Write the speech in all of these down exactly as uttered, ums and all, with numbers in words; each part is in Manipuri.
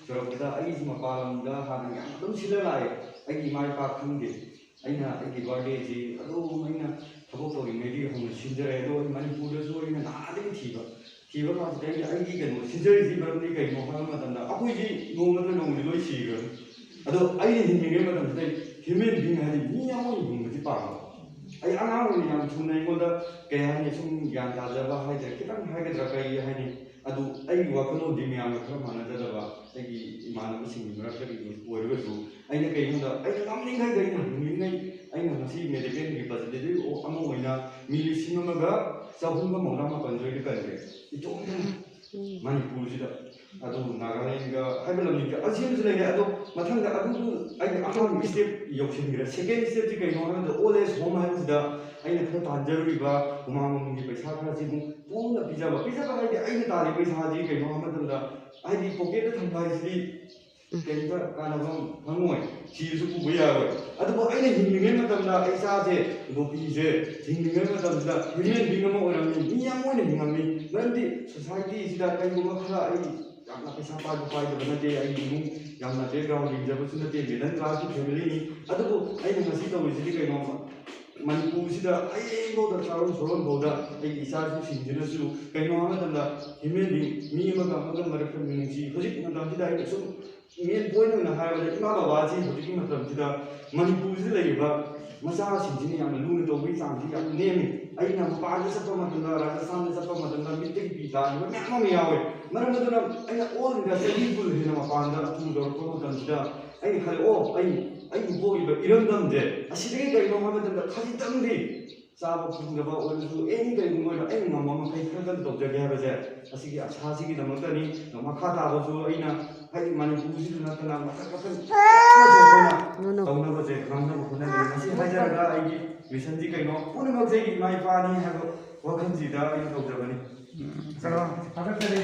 ꯆꯨꯔꯛꯄꯗ ꯑꯩꯁꯤ ꯃꯄꯥꯟ ꯂꯝꯗ ꯍꯥꯟꯅ ꯌꯥꯝ ꯑꯗꯨꯝ ꯁꯤꯜꯂ ꯂꯥꯛꯑꯦ꯫ ꯑꯩꯒꯤ ꯏꯃꯥ ꯏꯄꯥ ꯈꯪꯗꯦ꯫ ꯑꯩꯅ ꯑꯩꯒꯤ ꯕꯥꯔꯗꯦꯁꯤ ꯑꯗꯨꯝ ꯑꯩꯅ ꯊꯕꯛ ꯇꯧꯔꯤꯉꯩꯗꯒꯤ ꯍꯧꯅ ꯁꯤꯟꯖꯔꯦ꯫ ꯑꯗꯣ ꯑꯩ ꯃꯅꯤꯄꯨꯔꯗꯁꯨ ꯑꯩꯅ ꯅꯍꯥꯟꯗꯒꯤ ꯊꯤꯕ ꯊꯤꯕ ꯀꯥꯟꯁꯤꯗ ꯑꯩꯅ ꯑꯩꯒꯤ ꯀꯩꯅꯣ ꯁꯤꯟꯖꯔꯤꯁꯤ ꯃꯔꯝꯗꯤ ꯀꯩꯅꯣ ꯍꯥꯏꯕ ꯃꯇꯝꯗ ꯑꯩꯈꯣꯏꯁꯤ ꯅꯣꯡꯃ ꯅꯠꯇ꯭ꯔ ꯅꯣꯡꯃꯗꯤ ꯂꯣꯏ ꯁꯤꯈ꯭ꯔꯅꯤ꯫ ꯑꯗꯣ ꯑꯩꯅ ꯍꯤꯡꯂꯤꯉꯩ ꯃꯇꯝꯁꯤꯗ ꯍ꯭ꯌꯨꯃꯦꯟ ꯕꯤꯡ ꯍꯥꯏꯗꯤ ꯃꯤ ꯑꯃ ꯑꯣꯏꯅ ꯍꯤꯡꯕꯁꯤ ꯄꯥꯝꯕ꯫ ꯑꯩ ꯑꯉꯥꯡ ꯑꯣꯏꯅ ꯌꯥꯝ ꯊꯨꯅ ꯑꯩꯉꯣꯟꯗ ꯀꯩ ꯍꯥꯏꯅꯤ, ꯁꯨꯝ ꯒ꯭ꯌꯥꯟ ꯇꯥꯖꯕ ꯍꯥꯏꯗ꯭ꯔꯥ, ꯈꯤꯇꯪ ꯍꯥꯏꯒꯗ꯭ꯔꯥ, ꯀꯩ ꯍꯥꯏꯅꯤ, ꯑꯗꯨ ꯑꯩꯒꯤ ꯋꯥꯈꯜꯂꯣꯟꯗꯤ ꯃꯌꯥꯝꯒ ꯈꯔ ꯃꯥꯟꯅꯖꯗꯕ ꯑꯩꯒꯤ ꯏꯃꯥꯟꯅꯕꯁꯤꯡꯒꯤ ꯃꯔꯛꯇꯒꯤ ꯑꯣꯏꯔꯒꯁꯨ, ꯑꯩꯅ ꯀꯩꯒꯨꯝꯕꯗ ꯑꯩꯅ ꯉꯝꯂꯤꯉꯩꯗ ꯑꯩꯅ ꯍꯤꯡꯂꯤꯉꯩ ꯑꯩꯅ ꯉꯁꯤ ꯃꯦꯗꯤꯀꯦꯜ ꯔꯤꯄ꯭ꯔꯖꯦꯟꯇꯦꯇꯤꯚ ꯑꯃ ꯑꯣꯏꯅ ꯃꯤ ꯂꯤꯁꯤꯡ ꯑꯃꯒ ꯆꯍꯨꯝꯒ ꯃꯧꯗ꯭ꯔꯥ ꯃꯥꯄꯟ ꯁꯣꯏꯗ ꯀꯟꯈ꯭ꯔꯦ ꯏꯇꯣꯝꯇꯅ ꯃꯅꯤꯄꯨꯔꯁꯤꯗ꯫ ꯑꯗꯨ ꯅꯥꯒꯥꯂꯦꯟꯒ ꯍꯥꯏꯕ ꯂꯝꯁꯤꯡꯁꯦ ꯑꯁꯤꯃꯁꯨ ꯂꯩꯔꯦ꯫ ꯑꯗꯣ ꯃꯊꯪꯗ ꯑꯗꯨꯁꯨ ꯑꯩꯒꯤ ꯑꯍꯥꯟꯕ ꯁ꯭ꯇꯦꯞ ꯌꯧꯁꯤꯟꯈ꯭ꯔꯦ꯫ ꯁꯦꯀꯦꯟ ꯁ꯭ꯇꯦꯞꯁꯤ ꯀꯩꯅꯣ ꯍꯥꯏꯕꯗ ꯑꯣꯜ ꯑꯦꯖ ꯍꯣꯝ ꯍꯥꯏꯕꯁꯤꯗ ꯑꯩꯅ ꯈꯔ ꯇꯥꯟꯖꯔꯨꯔꯤꯕ ꯍꯨꯃꯥꯡ ꯃꯃꯜꯒꯤ ꯄꯩꯁꯥ ꯈꯔꯁꯤ ꯑꯃꯨꯛ ꯄꯨꯟꯅ ꯄꯤꯖꯕ꯫ ꯄꯤꯖꯕ ꯍꯥꯏꯗꯤ ꯑꯩꯅ ꯇꯥꯜꯂꯤꯕ ꯄꯩꯁꯥꯁꯤ ꯀꯩꯅꯣ ꯍꯥꯏꯕ ꯃꯇꯝꯗ ꯍꯥꯏꯗꯤ ꯄꯣꯀꯦꯠꯇ ꯊꯝꯕ ꯍꯥꯏꯁꯤꯗꯤ ꯀꯩꯝꯇ ꯀꯥꯟꯅꯕ ꯐꯪꯉꯣꯏ, ꯁꯤꯔꯁꯨ ꯄꯨꯕ ꯌꯥꯔꯣꯏ꯫ ꯑꯗꯨꯕꯨ ꯑꯩꯅ ꯍꯤꯡꯂꯤꯉꯩ ꯃꯇꯝꯗ ꯑꯩ ꯆꯥꯁꯦ, ꯒꯣꯄꯤꯁꯦ ꯍꯤꯡꯂꯤꯉꯩ ꯃꯇꯝꯁꯤꯗ ꯍ꯭ꯌꯨꯃꯦꯟ ꯕꯤꯡ ꯑꯃ ꯑꯣꯏꯔꯝꯃꯤ, ꯃꯤ ꯑꯃ ꯑꯣꯏꯅ ꯍꯤꯡꯉꯝꯃꯤ꯫ ꯃꯔꯝꯗꯤ ꯁꯣꯁꯥꯏꯇꯤꯁꯤꯗ ꯀꯩꯒꯨꯝꯕ ꯈꯔ, ꯑꯩ ꯌꯥꯝꯅ ꯄꯩꯁꯥ ꯄꯥꯏꯕ ꯄꯥꯏꯗꯕ ꯅꯠꯇꯦ, ꯑꯩꯒꯤ ꯏꯃꯨꯡ ꯌꯥꯝꯅ ꯕꯦꯛꯒ꯭ꯔꯥꯎꯟ ꯂꯤꯡꯖꯕꯁꯨ ꯅꯠꯇꯦ, ꯃꯤꯗꯜ ꯀ꯭ꯂꯥꯁꯀꯤ ꯐꯦꯃꯤꯂꯤꯅꯤ꯫ ꯑꯗꯨꯕꯨ ꯑꯩꯅ ꯉꯁꯤ ꯇꯧꯔꯤꯁꯤꯗꯤ ꯀꯩꯅꯣ, ꯃꯅꯤꯄꯨꯔꯁꯤꯗ ꯍꯌꯦꯡꯐꯥꯎꯗ ꯆꯥꯔꯣꯟ ꯁꯨꯔꯣꯟꯐꯥꯎꯗ ꯑꯩꯒꯤ ꯏꯆꯥ ꯏꯁꯨꯁꯤꯡꯁꯤꯅꯁꯨ ꯀꯩꯅꯣ ꯍꯥꯏꯕ ꯃꯇꯝꯗ ꯍ꯭ꯌꯨꯃꯦꯟ ꯕꯤꯡ, ꯃꯤ ꯑꯃꯒ ꯑꯃꯒ ꯃꯔꯛꯇ ꯃꯤꯅꯨꯡꯁꯤ꯫ ꯍꯧꯖꯤꯛ ꯃꯇꯝꯁꯤꯗ ꯑꯩꯅ ꯁꯨꯝ ꯃꯦꯟ ꯄꯣꯏꯟ ꯑꯣꯏꯅ ꯍꯥꯏꯔꯕꯗ ꯏꯃꯥ ꯕꯕꯥꯁꯤ ꯍꯧꯖꯤꯛꯀꯤ ꯃꯇꯝꯁꯤꯗ ꯃꯅꯤꯄꯨꯔꯁꯤꯗ ꯂꯩꯔꯤꯕ ꯃꯆꯥꯁꯤꯡꯁꯤꯅ ꯌꯥꯝꯅ ꯂꯨꯅ ꯇꯧꯕꯒꯤ ꯆꯥꯡꯁꯤ ꯌꯥꯝꯅ ꯅꯦꯝꯃꯤ꯫ ꯑꯩꯅ ꯃꯄꯥꯟꯗ ꯆꯠꯄ ꯃꯇꯝꯗ, ꯔꯥꯖꯁꯊꯥꯟꯗ ꯆꯠꯄ ꯃꯇꯝꯗ ꯃꯤꯠꯇꯒꯤ ꯄꯤ ꯇꯥꯔꯤꯕ ꯃꯌꯥꯝ ꯑꯃ ꯌꯥꯎꯋꯦ꯫ ꯃꯔꯝ ꯑꯗꯨꯅ ꯑꯩꯅ ꯑꯣꯜ ꯏꯟꯗꯤꯌꯥ ꯆꯍꯤ ꯀꯨꯟ ꯍꯦꯟꯅ ꯃꯄꯥꯟꯗ ꯇꯨꯔ ꯇꯧꯔꯛꯄ ꯃꯇꯝꯁꯤꯗ ꯑꯩꯅ ꯈꯜꯂꯦ, ꯑꯣ, ꯑꯩ ꯑꯩꯕꯨ ꯄꯣꯛꯏꯕ ꯏꯔꯝꯗꯝꯁꯦ ꯑꯁꯤꯗꯒꯤ ꯀꯔꯤꯅꯣ ꯍꯥꯏꯕ ꯃꯇꯝꯗ ꯈꯖꯤꯛꯇꯪꯗꯤ ꯆꯥꯕ ꯐꯪꯗꯕ ꯑꯣꯏꯔꯁꯨ, ꯑꯦꯅꯤ ꯀꯔꯤꯒꯨꯝꯕ ꯑꯣꯏꯔꯣ, ꯑꯩꯅ ꯉꯝꯕ ꯃꯈꯩ ꯈꯔ ꯈꯔ ꯇꯧꯖꯒꯦ ꯍꯥꯏꯕꯁꯦ ꯑꯁꯤꯒꯤ ꯑꯁꯥꯁꯤꯒꯤꯗꯃꯛꯇꯅꯤ꯫ ꯑꯗꯣ ꯃꯈꯥ ꯇꯥꯕꯁꯨ ꯑꯩꯅ ꯍꯥꯏꯗꯤ ꯃꯅꯤꯄꯨꯔꯁꯤꯗ ꯅꯠꯇꯅ ꯃꯊꯪ ꯃꯊꯪ ꯀꯌꯥ ꯑꯃꯁꯨ ꯑꯩꯈꯣꯏꯅ No, no. ꯇꯧꯅꯕꯁꯦ, ꯉꯝꯅꯕ ꯍꯣꯠꯅꯒꯅꯤ꯫ ꯃꯁꯤ ꯍꯥꯏꯖꯔꯒ ꯑꯩꯒꯤ ꯃꯤꯁꯟꯁꯤ ꯀꯩꯅꯣ, ꯄꯨꯝꯅꯃꯛꯁꯦ ꯑꯩꯒꯤ ꯏꯃꯥ ꯏꯄꯥꯅꯤ ꯍꯥꯏꯕ ꯋꯥꯈꯜꯁꯤꯗ ꯑꯩꯅ ꯇꯧꯖꯕꯅꯤ꯫ ꯊꯥꯒꯠꯆꯔꯤ꯫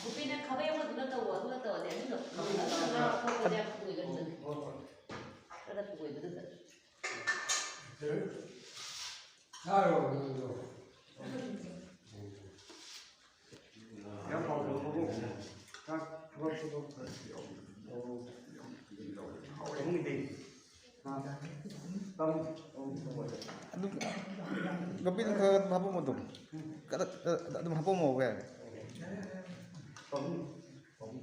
ꯅꯨꯄꯤꯅ ꯈꯥꯕꯩ ꯑꯃꯗꯨꯅ ꯇꯧꯋꯣ, ꯑꯗꯨꯅ ꯇꯧꯔꯗꯤ ꯑꯗꯨꯅ ꯑꯗꯨꯅ ꯉꯥ ꯐꯥꯕꯗ ꯌꯥꯝ ꯀꯨꯏꯒꯟꯕꯅꯦ꯫ ꯈꯔ ꯀꯨꯏꯕꯗꯨꯗ꯫ ꯌꯥꯝ ꯍꯥꯎꯕ ꯃꯕꯨꯛ꯫ ꯆꯥꯛ ꯊꯕꯛ ꯊꯕꯛ ꯍꯥꯎꯔꯦ ꯃꯤꯗꯤ꯫ ꯑꯗꯨꯝ ꯅꯨꯄꯤꯗꯨ ꯈꯔ ꯑꯗꯨꯝ ꯍꯥꯄꯝꯃꯣ ꯑꯗꯨꯝ꯫ ꯈꯔ, ꯈꯔ ꯑꯗꯨꯝ ꯍꯥꯄꯝꯃꯣꯕ ꯌꯥꯔꯦ꯫ ꯄꯥꯕꯨꯡ, ꯄꯥꯕꯨꯡ꯫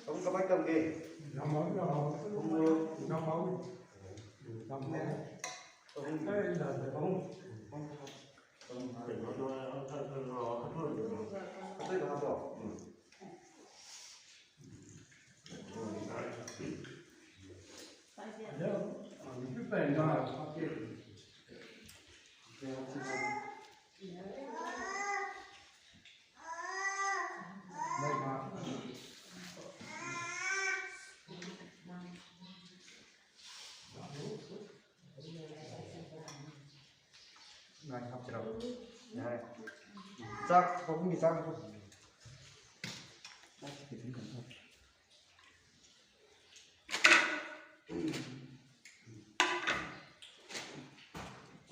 ꯄꯥꯕꯨꯡ ꯀꯃꯥꯏ ꯇꯧꯒꯦ? ꯌꯥꯝ ꯍꯥꯎꯋꯤ, ꯌꯥꯝ ꯍꯥꯎꯋꯤ꯫ ꯄꯥꯕꯨꯡ ꯃꯣꯔꯣꯛ꯫ ꯌꯥꯝ ꯍꯥꯎꯋꯤ꯫ ꯌꯥꯝ ꯍꯥꯎꯋꯤ꯫ ꯄꯥꯕꯨꯡ꯫ ꯑꯦ, ꯌꯥꯗ꯭ꯔꯦ꯫ ꯄꯥꯕꯨꯡ꯫ ꯄꯥꯕꯨꯡ꯫ ꯄꯥꯕꯨꯡ꯫ ꯑꯇꯩꯗꯣ ꯍꯥꯞꯄꯣ꯫ ꯎꯝ꯫ ꯉꯥꯏ ꯍꯥꯞꯁꯤꯔꯣ? ꯌꯥꯔꯦ꯫ ꯆꯥꯛ, ꯄꯥꯕꯨꯡꯒꯤ ꯆꯥꯛ꯫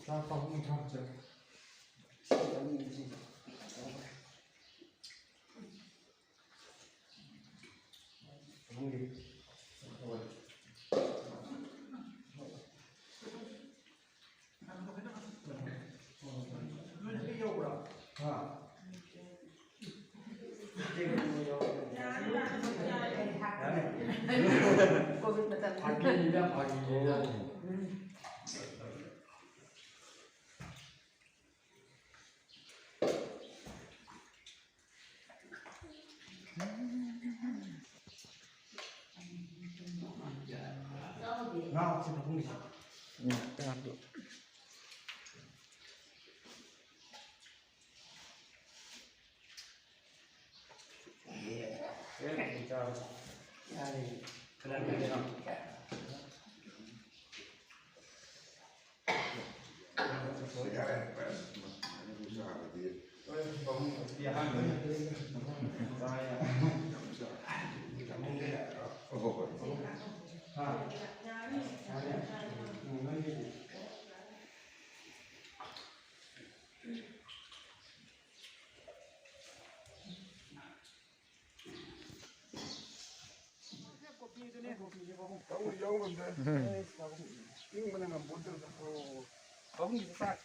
ꯆꯥꯛ ꯄꯥꯕꯨꯡꯒꯤ ꯆꯥꯛ ꯍꯥꯞꯁꯤꯔꯣ? ꯀꯣꯚꯤꯗ ꯃꯇꯝꯗ꯫ ꯐꯥꯒꯤꯅꯤꯗ, ꯐꯥꯒꯤꯅꯤꯗ꯫ ꯉꯥ ꯍꯥꯞꯁꯤ ꯄꯥꯕꯨꯡꯒꯤꯁꯦ꯫ ꯎꯝ, ꯈꯤꯇꯪ ꯍꯥꯞꯄꯤꯌꯨ꯫ ꯌꯥꯎ ꯉꯝꯗꯦ꯫ ꯏꯪꯕꯅ ꯉꯝꯄꯣꯠꯇꯦꯗ꯫ ꯄꯥꯕꯨꯡꯒꯤꯁꯨ ꯆꯥꯛ